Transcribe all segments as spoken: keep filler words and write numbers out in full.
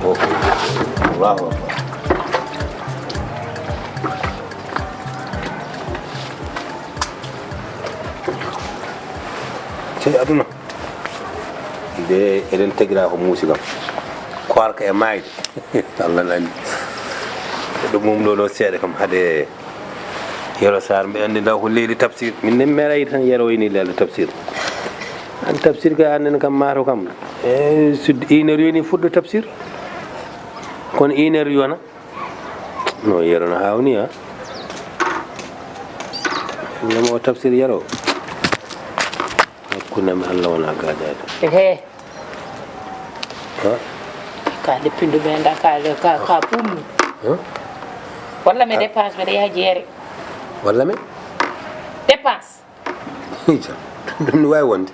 Allahu akbar. Cey aduna. Nde eɗen tagira ko muusi kam. Koorka e maayde. Allah nani. Ɗum mum ɗo ɗo seeɗa kam hade Yero Sarr mbiɗa anndi ndaw ko leydi tafsir. Min ne mi meeɗa yiide tan Yero wayni lelde tafsir. An tafsir ka annen kam maato kam. E sud une heure yoni fuɗɗo tafsir. Kono une heure yona. No Yero no hawni ha. Ñamo o tafsir Yero. Hakkunde mi Allah wona gaajaade. Ehe. Ha? Ka leppindu ɓe nda ka ka ka pummi. Ha? Walla mi dépense mbeɗa yaha jeere. Walla mi? Dépense. Hija. Ɗum ne wawi wonde.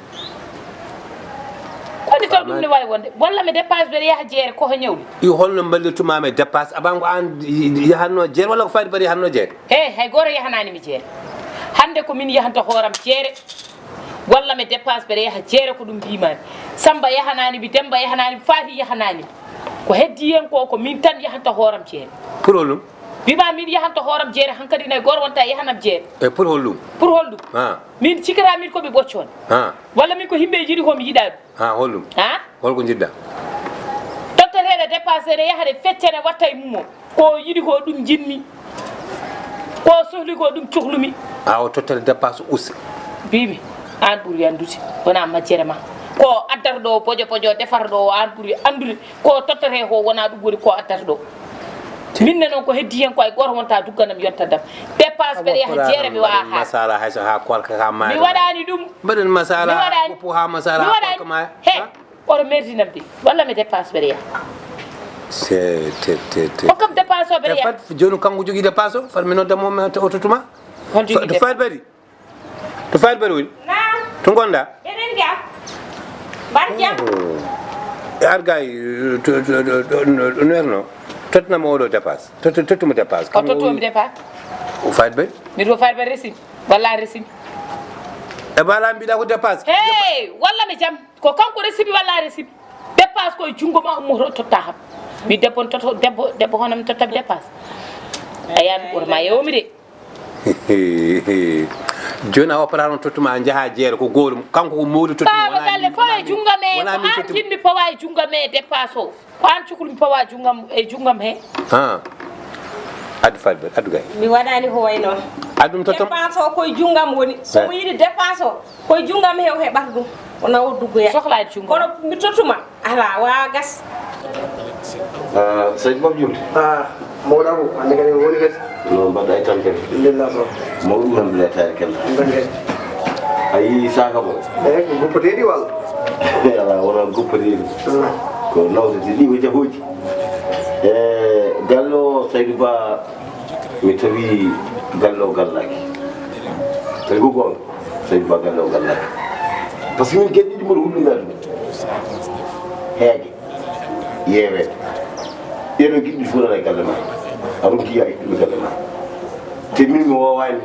Koni to ɗum ne wawi wonde. Walla mi dépense mbeɗa yaha jeere ko ñawli. I holno mballirtuma mi dépense aban ko an yahanno jeere walla ko Fadi Bari yahanno jeere? He hay goto yahanani mi jeere. Hande ko min yahanta hooram jeere. Walla mi dépense mbeɗa yaha jeere ko ɗum mbimami. Samba yahanani mi, Demba yahanani mi, Fati yahanani mi. Ko heddi hen ko ko min tan yahanta hooram jeere. Pour holɗum? Wima min yahanta hooram jeere hankadi nay goto wonta yahanam jeere. E pour holɗum? Pour holɗum? Ha. Min cikata min ko ɓe ɓoccon. Ha. Walla min ko himɓe jiɗi ko mi yiɗa ɗum. Ha holɗum? Ha? Holko jiɗɗa? Totteteɗe dépense ene yahade feccere watta e mum o. Ko yiɗi ko ɗum jiɗmi. Ko sohli ko ɗum cohlumi. A o tottere dépense usta. Bibi an ɓuri anndude wona majjere ma. Ko addata ɗo bojo bojo defata ɗo an ɓuri anndude. Ko tottete ko wona ɗum woni ko addata ɗo. Min ne noon ko heddi hen ko ay goto wonta dugganam yontadam. Dépense mbeɗa yaha jeere mi wawa ha. Masala hay so ha korka ka mi maaya. Waɗani ɗum. Mbaɗen masala. Mi waɗani. Ko ha masala mi ha waɗani korka ma. He. Oto merdinam de walla mi dépense mbeɗa yaha. Se te te te. Hokkam dépense o mbeɗa yaha. Fat joni kanko jogui dépense o fat mi nodda mo mi oto tuma. Hol jogui dépense? Fat bari. To Faal Bari woni? Naam. To ngonɗa? Eɗen jam. Mbar jam. E ar gay to to to no erno. Totnamo oɗo dépasse. Tottumo dépasse. O tottumo dépasse. O Faal Bari. Miɗo Faal Bari resimi. Walla resimi. E bala mbiɗa ko dépasse. Hey, walla mi jam. Ko kanko resimi walla resimi. Dépasse koye junngo ma ummoto totta kam. Mi debbo on toto debbo debbo hono mi totta mi dépasse. A yan ɓurma yewmi de. Joni a opéra on tottuma a jaha jeere ko gorum kanko ko mawli tottuma. Baba galle fof e junngam e ko an jinmi powa e junngam e dépasse o. Ko an cukalmi powa junngam e junngam he. Ha. Addu falbe addu gay. Mi waɗani ko wayno. Addu mi tottom. Dépasse o koye junngam woni. So mo yiɗi dépasse o koye junngam he o heɓata ɗum. Wona o duggoya. Sohlaaji junngam. Kono mi tottuma. Ala wa gas. Seydi Baba Julde. Ah, mawɗa ko hannde kadi woni kadi. No mbaɗɗa e tampere? Alhamdulillah ko. Mawɗum alhamdulillah taari kella. Ɗum kadi. A yii saaka mo? Eyi ko guppateeɗi walla? Ala wona guppateeɗi. Ko nawde ɗi ko jahooji. E galle o Seydi Ba mi tawi galle o gallaaki. Tawi ko goonga. Seydi Ba galle o gallaaki. Par ce que min geɗe ɗiɗi mboɗo hulɓinaa ɗum. Heege. Yeeweede. Ɗeɗo giɗɗi fof nana e galle ma. A ronki ya ittuɓe galle ma. Te min mi wowani.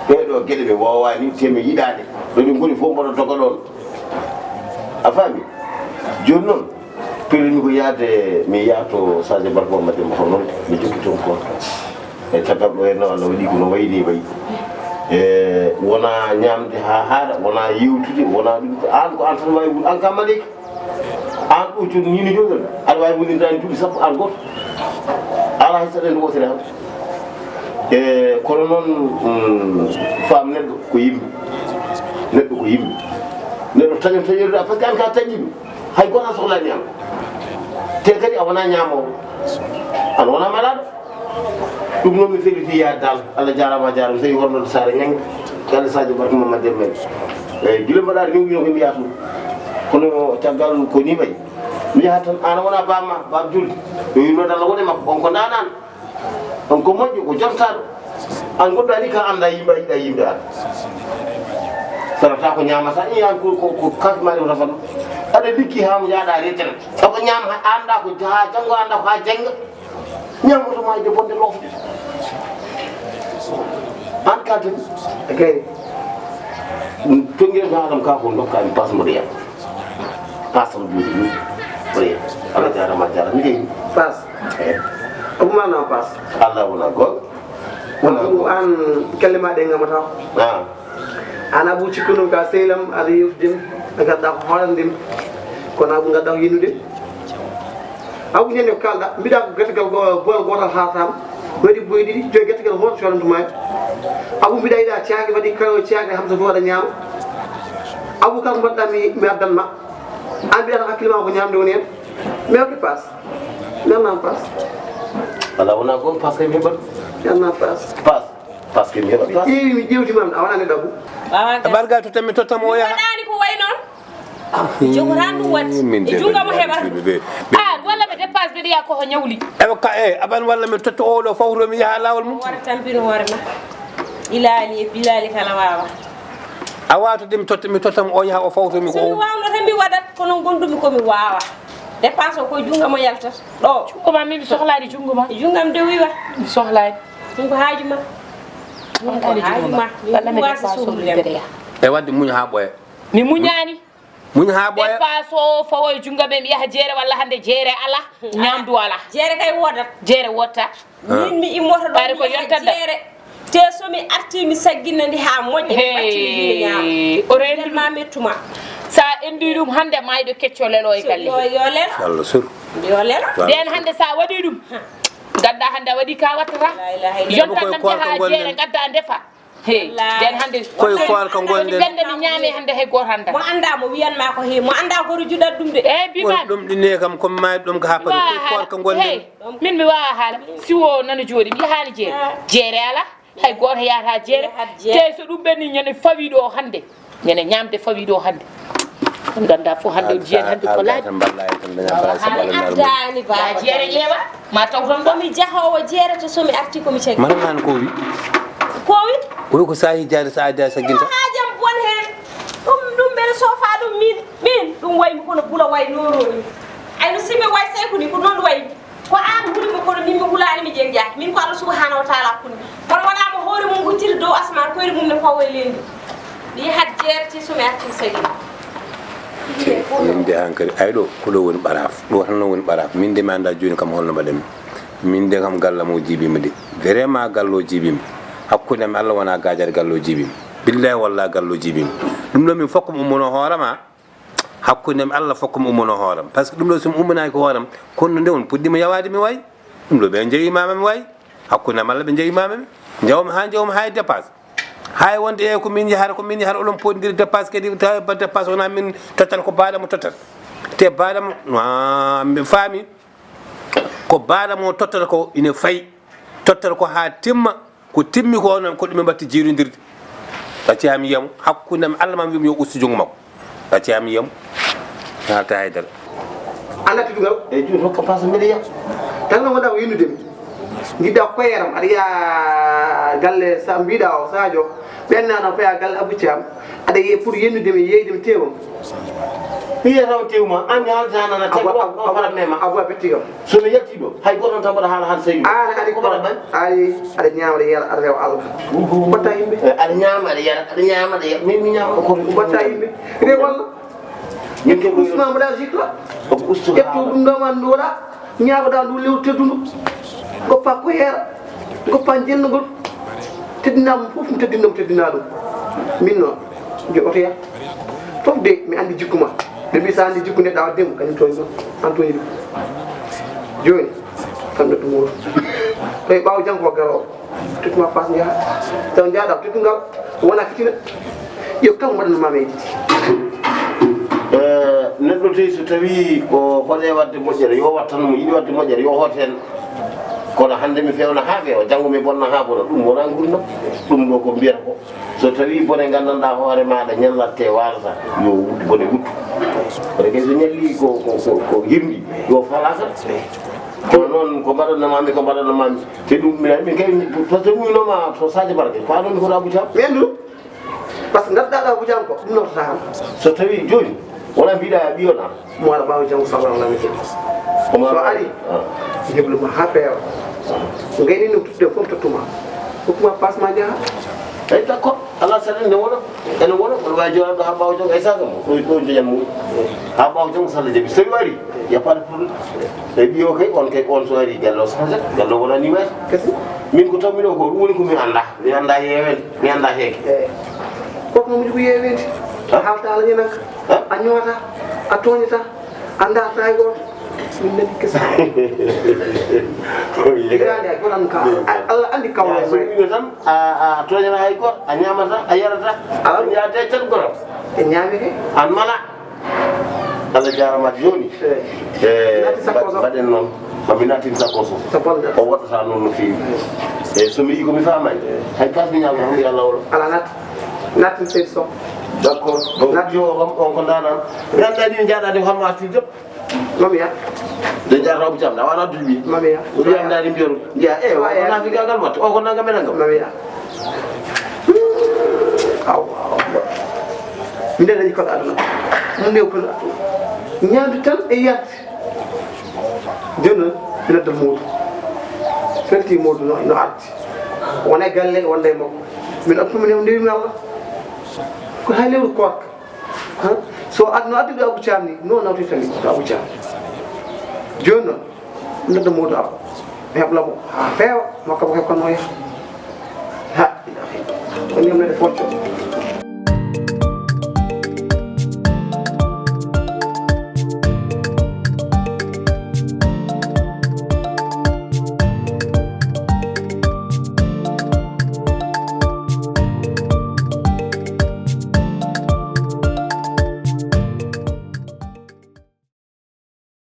Ɗeɗo geɗe mi wowani te mi yiɗade. Ɗo ɗi ngoni fof mboɗo doga ɗon. A faami? Joni noon, pelmi ko yaade mi yaha to Sadio Barko Mademba ko noon mi jokki toon ko. E caggal ɗo henno Allah waɗi ko no wayi ni wayi. E wona ñamde ha haara, wona yewtude, wona ɗum ko an ko an tan wawi wul an ka maleyka. An ɗo joni ni no joni aɗa wawi wondirde duuɓi sappo an goto. Ala hay saɗende wotere han. E kono noon faam neɗɗo ko yimɓe. Neɗɗo ko yimɓe. Neɗɗo taƴam taƴirɗa par ce que an ka taƴiɓe. Hay goto a sohlani an. Te kadi a wona ñamowo. An wona malaɗo. Ɗum noon mi felliti yaade dal. Allah jarama jarama sey wornoɗo saare ñangi. Galle Sadio Barka Mamma Demel. Eyyi gila mbaɗa rewino ko mbiya toon. Kono caggal ko ni wayi. Mi yahat tan an wona bamma bam julde. Yo yurmede Allah wone makko on ko ndanan. On ko moƴƴo ko jontaɗo. An goɗɗo ari ka anda yimɓe a yiɗa yimɓe an. Sarata ko ñamata i an ko ko ko kasmari wota fano. Aɗa liggi ha mo jaaɗa retraite. Sabo ñam ha anda ko ha janngo anda ko ha jannga. Ñamoto ma e bonde lofde. An ka tan. Kay. Tongel ma adam ka ko dokka mi pas mo de. Pas mo de. Oui. Allah jaaraama, a jaaraama. Mi jeyi. Paas. Eh. Abu maana paas. Allah wona goonga. Wona Abu, goonga. Aan kelle ma ɗe ngamata. Ah. Aan Abu cikkunoo ka sehil am, aɗa yewtidem, ɓe ngadda ko hoolande mi. Kono Abu ngadda ko yennude. Abu ñande ko kalɗa, mbiɗa ko gerte gal go-, bool gootal haataama. Waɗi boy ɗiɗi, joyi gerte gal hoto coodanto maayo. Abu mbiɗa yiɗa caaki, waɗi kala o caaki Hamsa fof aɗa ñaama. Abu kala ko mbaɗɗa mi, mi addan ma. Aan mbiɗa tan hakkille ma ko ñaamde woni heen. Mais ok paas. Nanam paas. Wala wona goonga paas kay mi heɓat. Nanam paas. Paas. Paas kay mi heɓat. Mi ƴeewi, mi ƴeewti ma, a wona neɗɗo Abu. Wawa gas. Tabargal to tan mi totta mo o yaha. Waɗani ko way noon. Jogotan ɗum waɗde. Min e de junngo mo mbaɗi heɓata. Yimɓe ɓe. Ah, walla mi dépasse mbiɗa yiya ko ñawli. Ewa ka e aban walla mi totta o ɗo fawto mi yaha laawol mum. Wara tampini hoore ma. Ilaali e bilaali kala wawa. A wawata de mi totta, mi totta mo o yaha o fawto mi ko. So mi wawno tan mi waɗat kono gondumi ko mi wawa. Dépense o ko junngo mo yaltata. Ɗo. Junngo ma min mi sohlaani junngo ma. Junngo am de wiwa. Mi sohlaani. Ɗum ko haaju ma. Ɗum ko haaju ma. Walla mi dépense o mi mbeɗa yaha. E wadde muñ haa ɓooya. Mi muñaani. Muñ haa ɓooya. Dépense o fawo e junngo ɓe mi yaha jeere walla hannde jeere ala. Ñaamdu ala. Jeere kay woodat. Jeere wotta. Min mi immoto ɗo ɓaade ko mi yaha yonta da. Jeere. Te so mi arti mi saggina ndi haa moƴƴa mi ɓattini ndi mi ñaama. Hey, o rendi ɗum. Ma mettuma. Sa endi ɗum hannde mayɗo kecco lelo e galle. Yo, yo lelo. Allah sur. Yo lelo. Nden hannde sa waɗi ɗum. Gadda hannde a waɗi ka wattata. La ilaha illallah. Yonta koy kam koy jaha ko jeere ngonɗen. Gadda ndefa. Hey, nden hannde. Koy koor ko ngonɗen. Ɓennde mi ñaami hannde hay gooto hannda. Mo annda mo wiyan ma ko he. Mo annda ko juɗat ɗum de. Eyyi, bi won ma. Ɗum ɗine kam ko mayɗo ɗum ko haa pati. Koy koor ko ngonɗen. Hey. Min mi wawa haala. Si wo nana jooɗi, mi yahaani jeere. Ah. Jeere ala, hay gooto yahata jeere. Yahat jeere. Te so ɗum ɓenni ñande fawi ɗo hannde. Ñande ñamde fawi ɗo hannde. On ganda fof hannde on jiyan hannde ko laaɓi. Wawa haala. Addaani ba. Ya jeere ƴeewa, ma taw toon ɗo. Ko mi jahoowo jeere to so mi arti ko mi cagi. Mara naan ko wi? Ko wi? Ko wi ko saahi jaade sa adda sagginta. Haajam bon heen. Ɗum, ɗum mbeɗa soofa ɗum min, min. Ɗum wayi mi kono bula wayi noorooji. Ay no si mi wayi sey ko ni ko noon wayi. Ko aan huli mo kono min mi hulaani mi jennjaaki. Min ko Allah subhanahu wa taala kunni. Kono wonaa mo hoore mum hucciti dow asmaan, koyɗe mum ne fawo e leydi. Mi yahat jeere te so mi arti mi sagii. Min de hankadi ay ɗo, ko ɗo woni ɓaraaf. Ɗo tan woni ɓaraaf. Min de mi anndaa jooni kam holno mbaɗanmi. Min de kam galle am o jiibiima de. Vraiment galle o jiibiima. Hakkunde am e Allah wonaa gaajare galle o jiibiima. Billahi wallahi galle o jiibiima. Ɗum ɗo min fof ko mi ummono hoore ma. Hakkunde am Allah fof ko mi ummono hooram. Par ce que ɗum ɗo so mi ummanaaki ko hooram, kono nde on puɗɗiima yawaade mi wayi. Ɗum ɗo ɓe njeyi mama mi wayi. Hakkunde am Allah ɓe njeyi mama mi. Njawmi haa njawmi haa e dépasse. Haa e wonde e ko min yahata, ko min yahata, oɗon poɗondiri dépasse kadi, tawa ba dépasse wonaa min tottat ko baaɗam o tottat. Te baaɗam, ah, mi faami. Ko baaɗam o tottata ko ine fayi. Tottata ko haa timma. Ko timmi ko noon, ko ɗum ɓe mbaɗti jiirondirde. Ɗacci haa mi yiya mo, hakkunde am Allah ma mi wiya mo yo ustu junngo makko. Ɗacci haa mi yiya mo. Mi haalta hay dara. Annda teddungal? Eyi, juuti hokka paas mbiɗa yiya. Tan no wonɗa ko yennude mi. Njiɗɗa ko yeram, aɗa yiya galle sa mbiɗa o Sadio. Ɓenna tan faya galle Abou Thiam. Aɗa yiya pour yennude mi, yeyde mi teewam. Hiya taw tew ma, an mi haalta nana, taggo o farat mema. Abu a betti kam. So mi yalti ɗo, hay goto tan mbaɗa haala hal sayu. An aɗa ko mbaɗa ban? Ay, aɗa ñaama, aɗa yara, aɗa rewa Allah. Mbatta yimɓe. Eh, aɗa ñaama, aɗa yara, aɗa ñaama, aɗa yara. Min mi ñaama ko. Mbatta yimɓe. Rewa Allah. Min ke ko usma mbaɗa zikra. Ko ustu ƴettu haala. Ɗum ɗo ma nduwala. Ñaagoɗaa ndu lewru teddundu, goppa ko yeera, goppa jennugol, teddinaa mo fof, mi teddinno mo, teddinaa ɗum. Min noon, njoɓotoya fof de, mi anndi jikku ma. Ɓe mbi so anndi jikku neɗɗo, a waddii mo, kañum toon ɗum, an toon ɗum. Jooni, kam neɗɗo muuɗo. Tawi ɓaawo janngo ko garoowo. Tottu ma paas njaha. Taw njaaɗa teddungal wona fitina. Yo kala mbaɗan ma meeɗi. Eh, neɗɗo tawi so tawi ko hoɗe wadde moƴƴere, yo wattan mo, yiɗi wadde moƴƴere, yo hoot heen. Kono hannde mi fewna haa feewa, janngo mi bonna haa bona. Ɗum wona ngurdam. Ɗum ɗo ko mbiyata ko. So tawi bone nganndanɗaa hoore maaɗa ñallatte waalata, yo wut-, bone wuttu. Kono kay so ñalli ko, ko, ko, ko hirndi, yo falaaka. Kono noon ko mbaɗanno mami, ko mbaɗanno mami. Te ɗum minen, min kay, par ce que ɗum wino ma to Sadio Barke, ko aɗon ko Abou Thiam? Ɓen ɗum, par ce que ngarɗaa ɗo Abou Thiam ko, ɗum notata kam. So tawi jooni, wona mbiɗa ɓiyo na? Mo ara ɓaawo janngo so Allah wona mi. Omo so ara. Ari, ah, heblu ma haa peewa. Ngayni no tutte fof tottuma. Hokkuma paas ma jaha. Eyi, d'accord. Alaa saɗa ene wona, ene wona, mboɗo waawi jooɗaade ɗo haa ɓaawo janngo, e saaka mo, ɗo, ɗo joƴan mo. Haa ɓaawo janngo, so Allah jaɓi. So tawi o arii, y a pas de problème. Eyi, ɓiyo kay, on kay, on so arii, galle o sahatat, galle o wonaa ni wayi. Min ko tawmi ɗo ko, ɗum woni ko mi anndaa. Mi anndaa yeeweende, mi anndaa heege. Eyi. Koko moom ko yeeweende. Ha? A haalta Alla ñamen. Ha? A ñoota, a tooñata, a ndaarta hay gooto. Min nani kese. Ko yeeweende. Hitaande hay gooto an ka. Eyi. Alla anndi kawle. Ya, so ɓiɗɗo tan, a, a tooñata hay gooto, a ñaamata, a yarata, a yaata e tan gooto. E ñaami kay. An mala. Allah jaaraama jooni. Eyi. Eyi, naati sappo so. Mbaɗen noon. Mami naatin sappo so. Sappo. O woɗɗata noon no feewi. Eyi, so mi yii ko mi faamaani. Hay pas mi ñaama, mi Allah wolo. Alaa naat. Naatin seydi so. D'accord. Donc, yo on, on ko ndaanaan. Mi anndaa ni mi njaaɗaani hono artirde. Mami ya. De jaarnooɓe jam, na wala duɗi. Mami ya. Ɗum yam daani mbiyon. Njiya, e, o ko nafigal ngal watta, o ko nangam e nangam. Mami ya. Aw, aw, aw. Minen dañi koɗo aduna. Ɗum ndew koɗo aduna. Ñaamdu tan e yarde. Jooni noon, mi nodda Moodu. Ferti Moodu no, no arti. Wona e galle, wonda e makko. Min ottumi ne, ndewmi Allah. Ko hay lewru koorka. Ha? So aduna addu ɗo Abou Thiam ni, no nawti tan ɗo Abou Thiam. Jooni noon, nodda Moodu Abba. Mi hebla mo. Ha feewa, makko mo heɓ kono yaha. Ha, ilahi. Ko ñamlede focco.